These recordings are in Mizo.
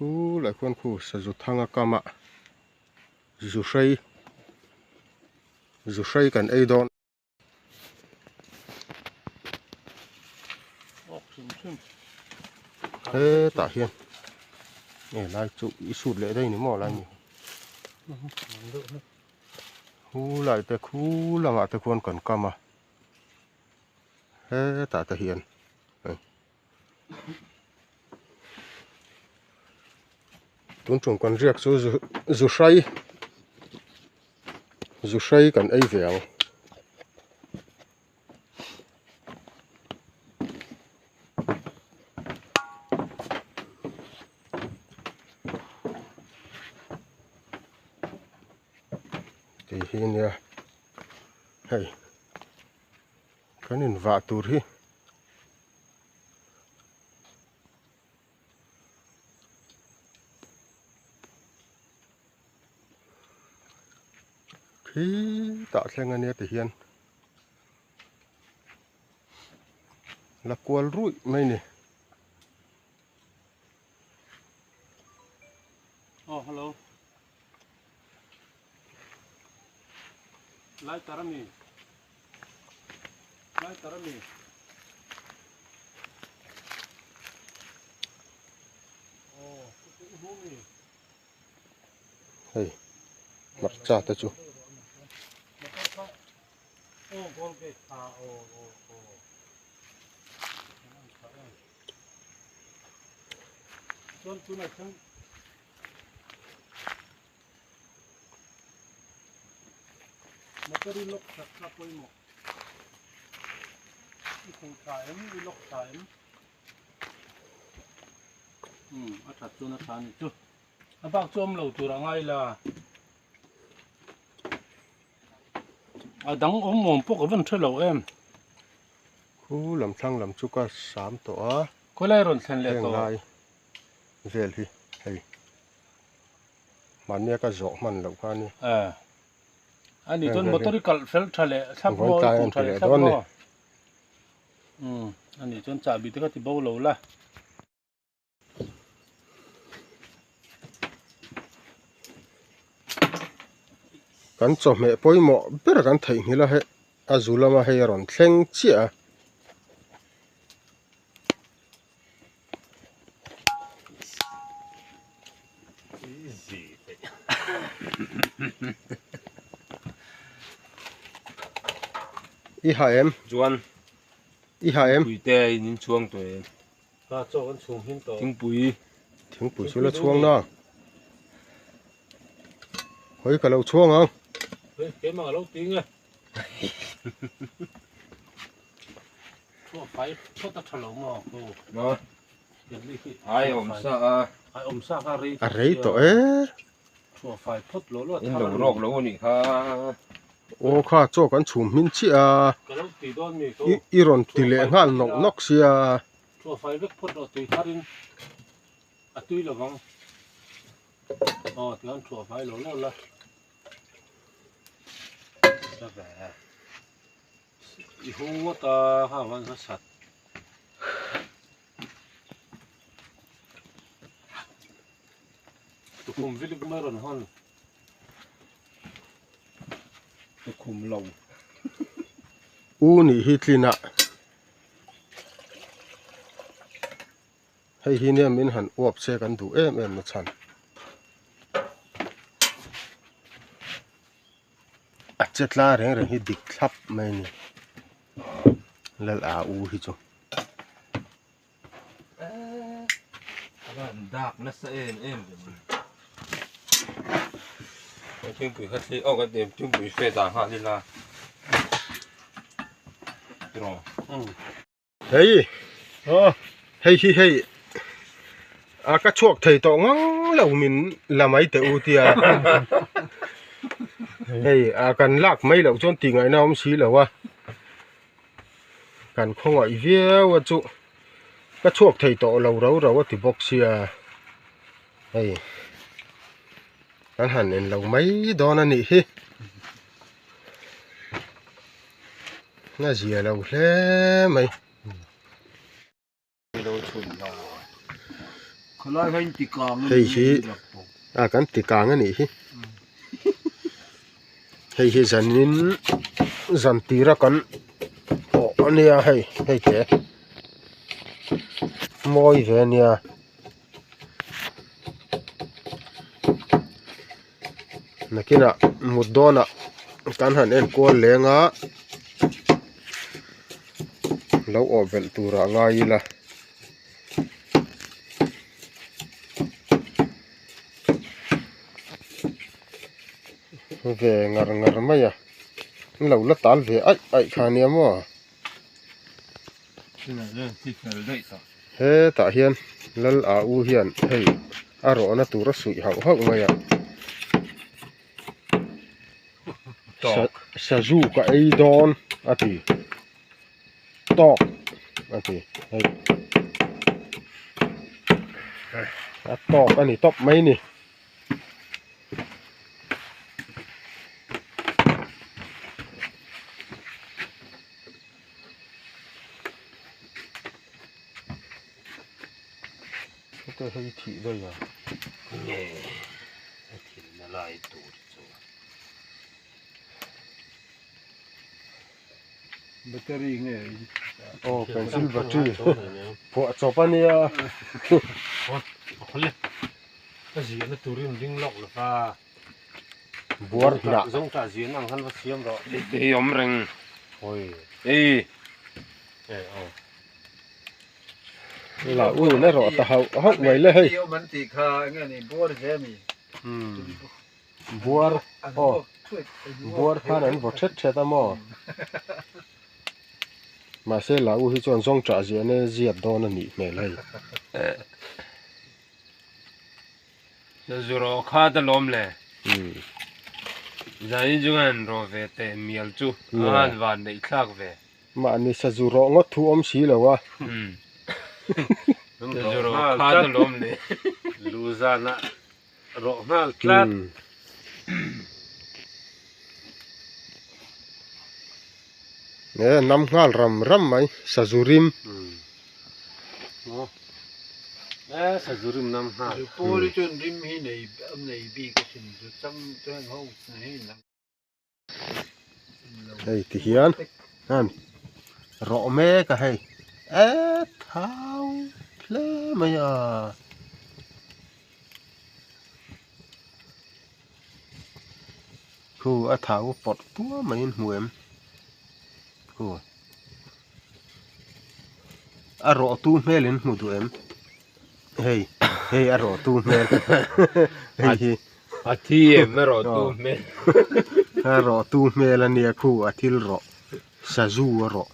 Khu lai khuan khu sazu thanga kam ah zu hrei zu hrei kan ei dawn. Hetah hian nge lai chu i sut leh daih ni maw lai ni khu lai te khu lamah te khuan kan kam a hetah te hian hei tun tum kan riak chu zu zu hrai zu hrai kan ei ve ang. Tih hi ania hei kan invah tur hi. Khitah thleng ania ti hian la kual ruih mai a ni. Aw hello lighter ami lighter ami aw i hmu mi. Hei hmarcha te chu. A bak chu awm lo tur a ngai la. A dang awm awm pawh ka van hre lo em. Khu lam thlang lam chu ka sam tawh a. Khawilai rawn thlen leh tawh. Heng lai vel hi hei mahnia ka zawh hman loh kha a ni. Eh. A ni chuan motor i kalh fel tha leh thlap maw i khuh tha leh thlap maw. Umm a ni chuan chahbi te kha ti bo lo la. Kan chawhmeh pawimawh ber kan theihnghilh a hei a zu lama hei a rawn thleng chiah a. I ha em? Chuan I ha em? Puite in in chhuang tawh em? Ha chaw kan chhung him tawh. Thingpui. Thingpui chu la chhuang na. Hawi ka lo chhuang ang. Hei keimah ka lo ting e. Chhuah fai phawt a tha lo maw ko. Ma. Ai awm sa a. Ai awm sa kha rei. A rei tawh e. Chhuah fai phawt lo lo. In lo rawk lo anih kha. Aw kha chaw kan chhum hmin chiah a. Ka lo ti dawn mi ko. I rawn ti leh nghal nawk nawk sia. Chhuah fai vek phawt rawh tui thar in a tui lo vang. Aw tichuan chhuah fai lo lo la. Ka ve. I hung ngawt a kha van kha sat. Tukhum vilik mai rawn hawn. Tukhum lo. U nih hi tlin ah. Hei hi nia min han uap che kan duh em em na chhan. A che tla reng reng hi dik thlap mai a ni. Lal a u hi chu. Avan dak nasa em em ve ni. Thingpui kha thli awk a ti thingpui fe dah nghal ila. Tiraw. Hei hei hi hei a ka chhuak thei tawh ngang lo min la mai teh u tia hei a kan lak mai loh chuan tih ngaihna a awm si lo a kan khawngaih viau a chu ka chhuak thei tawh lo rau rau a ti bawk sia hei kan han en lo mai dawn a nih hi. A zia lo hle mai. Hei hi a kan ti kang a nih hi hei hi zanin zan tira kan awh a nia hei hei te mawi ve a nia. Nakinah mut dawnah kan han enkual leng a lo awh belh turah ngai ila. Ve ngar ngar mai a an lo la tal ve aih aih kha ania maw. Hetah hian lal a u hian hei a rawhna tur a suih hauh hauh mai a sazu ka ei dawn a ti tawk a ti hei a tawk a ni tawp mai ni. Heta hei thih daih a. Nge a thilna lai tur chu. Battery nge aw pencil battery phuah chawp a nia. Ka ziahna turin ding lawk lo va. Buar hnah. Zawng tah ziahna ang khan va siam rawh. Hei te hi awm reng. Hawi. Ei. E aw. La uin a rawh ta hauh hauh mai le hei. Awm an tih kha enge ni buar ve ami. Buar aw. Buar khan an vaw thet thet a maw. Mahse la u hi chuan zawng tah ziahna ziat dawn a nih hmel hei. Zu rawh kha ta lawm le. Zani chu han rawh ve teh mial chu a han van neih thlak ve. Mahni sazu rawh ngawt thu awm si lo a. Sazu rawh kha ta lawm le. Lu zan ah rawh nghal tlat. E nam nghal ram ram mai sazu rim. E sazu rim nam nghal. Zu pawl hi chuan rim hi nei an nei bik a sin zu chang chu heng ho hei nang. Hei ti hian an rawh mek a hei e thau hle mai a. Khu a thau pawrh tuam mai in hmu em khu a rawh tu hmel in hmu duh em hei hei a rawh tu hmel hei hi a thi em a rawh tu hmel a rawh tu hmel a nia khu a thil rawh sazu a rawh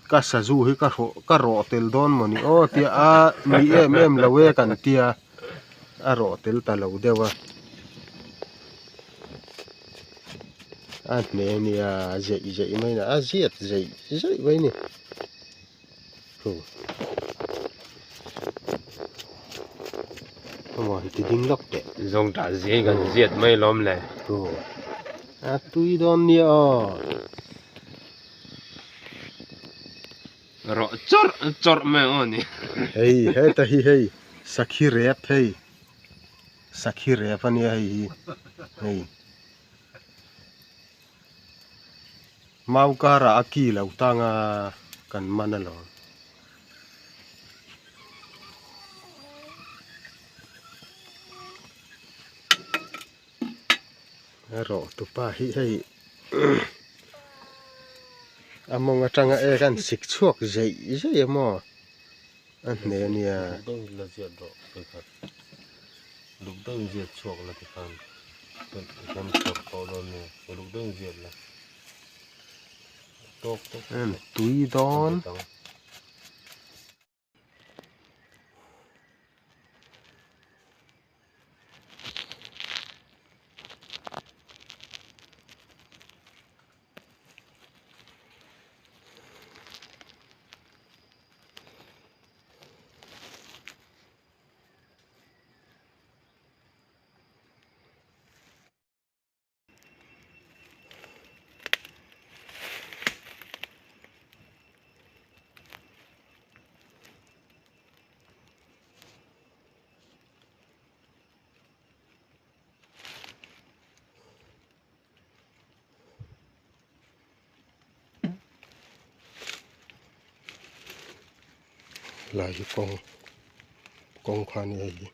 ka sazu hi ka rawh ka rawh tel dawn maw ni aw tia a ni em em lo e kan tia a rawh tel ta lo deuh a a hne nia zeih zeih mai a ziat zeih zeih mai a ni amaw ti ding lawk teh zawng tah zing kan ziat mai lawm le a tui dawn nia aw. Rawh chawrh chawrh mai ang aw ni. Hei heta hi hei sakhi rep hei sakhi rep a nia hei hi hei mau karah a ki lo tang a kan man alawm. A rawh tupa hi hei a mawng atanga ek an sik chhuak zeih zeih a maw a hne a nia. Tui dawn. Lai hi kawng kawng kha a ni hei hi.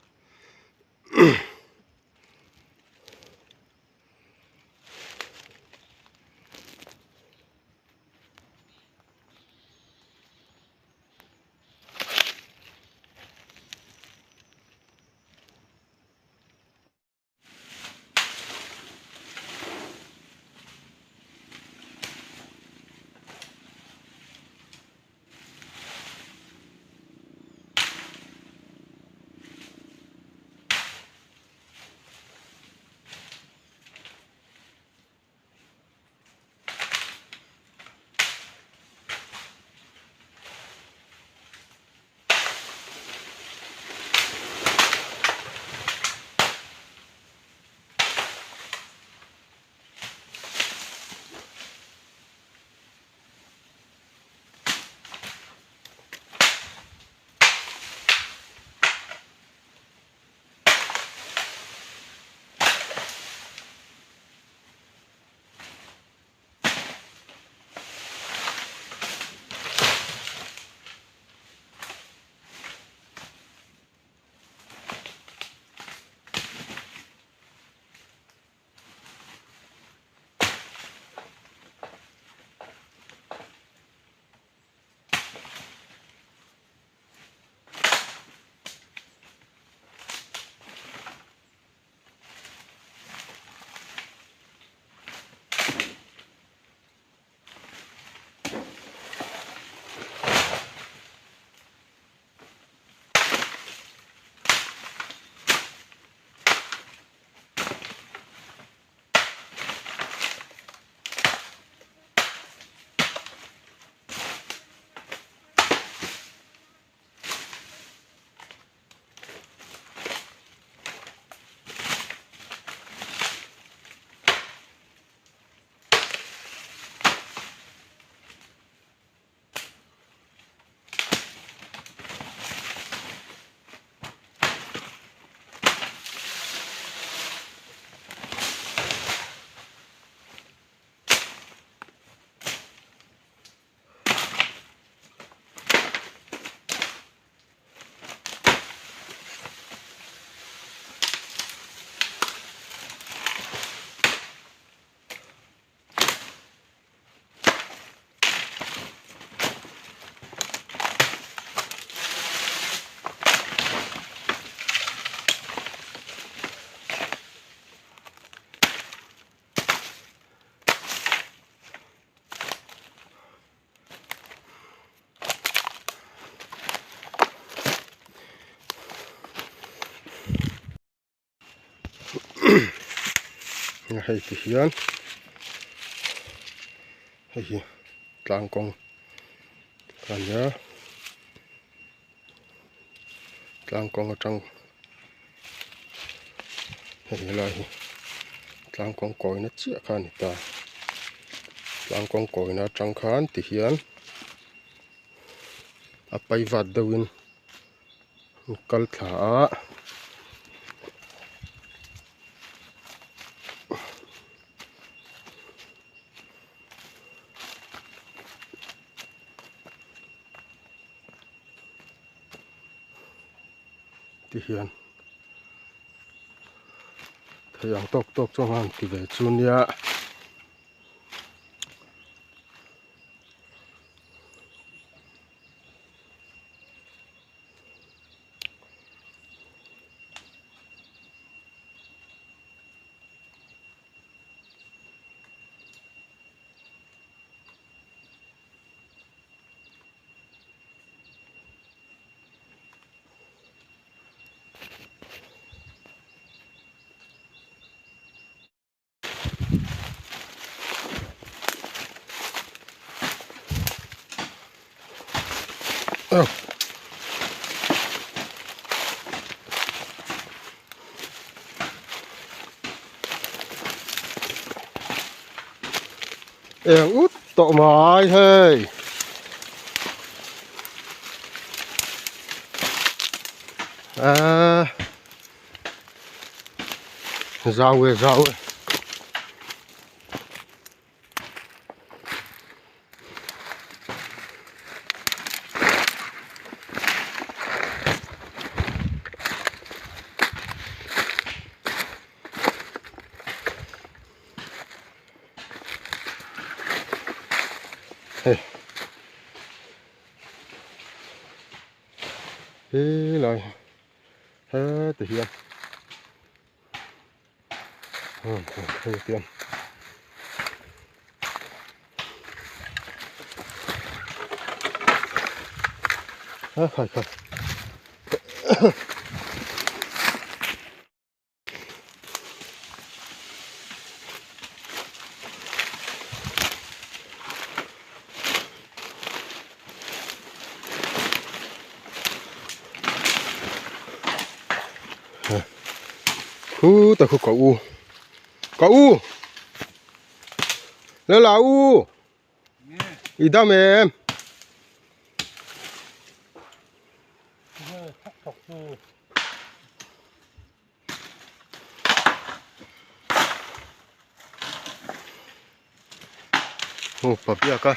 Hei ti hian hei hi tlang kawng a nia tlang kawng atang hei helai hi tlang kawng kawina chiah kha a ni ta tlang kawng kawina atang khan ti hian a pai vat deuhin an kal thla a. Ti hian thei ang tawk tawk chuan han ti ve chu nia. Eng ut tawh mai hei a zau e zau e. Helai heti hian hei tian a khai khai Khu ta khu ka u ka u la la u i dam em Hmu pa biak a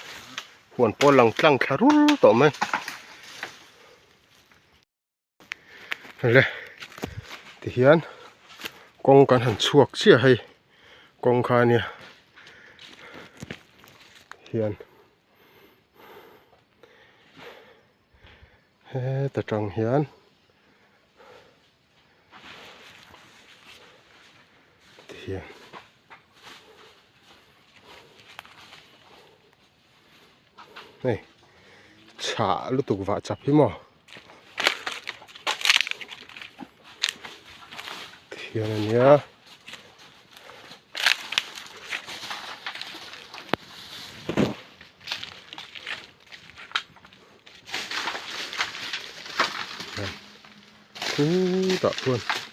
huan pawh lang tlang thla rul tawh mai le tihian kawng kan han chhuak chiah hei kawng kha ania hian heta tang hian. Tihian hei chhah lutuk vah chap hi maw tihian a nia. Khutah chuan.